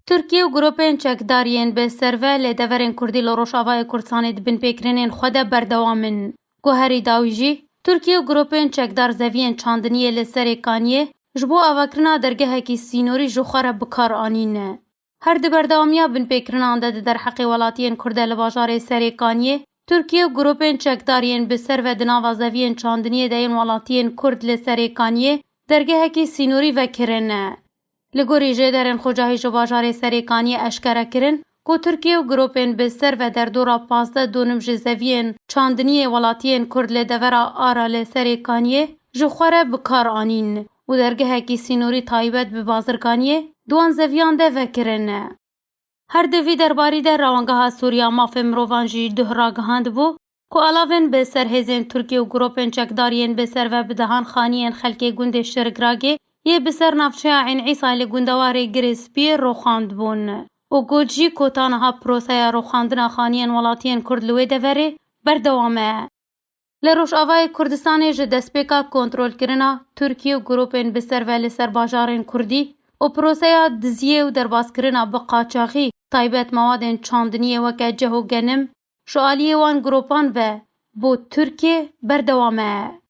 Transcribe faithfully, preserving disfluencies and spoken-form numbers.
Tirkiye û grûpên çekdar yên bi serve li deverên Kurdî li Rojavayê Kurdistanê di binpêkirinên xwe de berdewam in. Guherî dawî jî, Tirkiye û grûpên çekdar zeviyên çandiniyê li Serê Kaniyê ji bo avakirina dergehekî sînorî ji xwe re bi kar anîne. Her di berdewamiya binpêkirinan de di derheqê welatiyên Kurd de li bajarê Serê Kaniyê, Tirkiye û grûpên çekdar yên bi serve di nava zeviyên çandiniyê de yên welatiyên Kurd li Serê Kaniyê dergehekî sînorî vekirine. Li gorî jêderên xwecahî ji bajarê Serê Kaniyê eşkere kirin ku Tirkiye û grûpên bi serve derdora pazdeh dûnim ji zeviyên çandiniyê welatiyên Kurd li devera Ara li Serê Kaniyê ji xwe re bi kar anîn û dergehekî sînorî taybet bi bazirganiyê di wan zeviyan de vekirine. Her di vî derbarî de Rewangeha Sûriya Mafê Mirovan jî duh ragihandibû ku alavên bi ser hêzên Tirkiye û grûpên çekdar yên bi serve bi dehan xaniyên xelkê gundê Şirgragê yê bi ser navçeya Eyn Îsay li gundewarê Girê Spiyê roxandibûn û got jî ku ta niha proseya roxandina xaniyên welatiyên Kurd li wê deverê berdewam e. Li Rojavayê Kurdistanê ji destpêka kontrolkirina Tirkiye û grûpên bi serve li ser bajarên Kurdî û proseya diziyê û derbaskirina bi qaçaxî taybet mewadên çandiniyê weke ceh û genim ji aliyê wan grûpan ve bo Tirkiye berdewam e.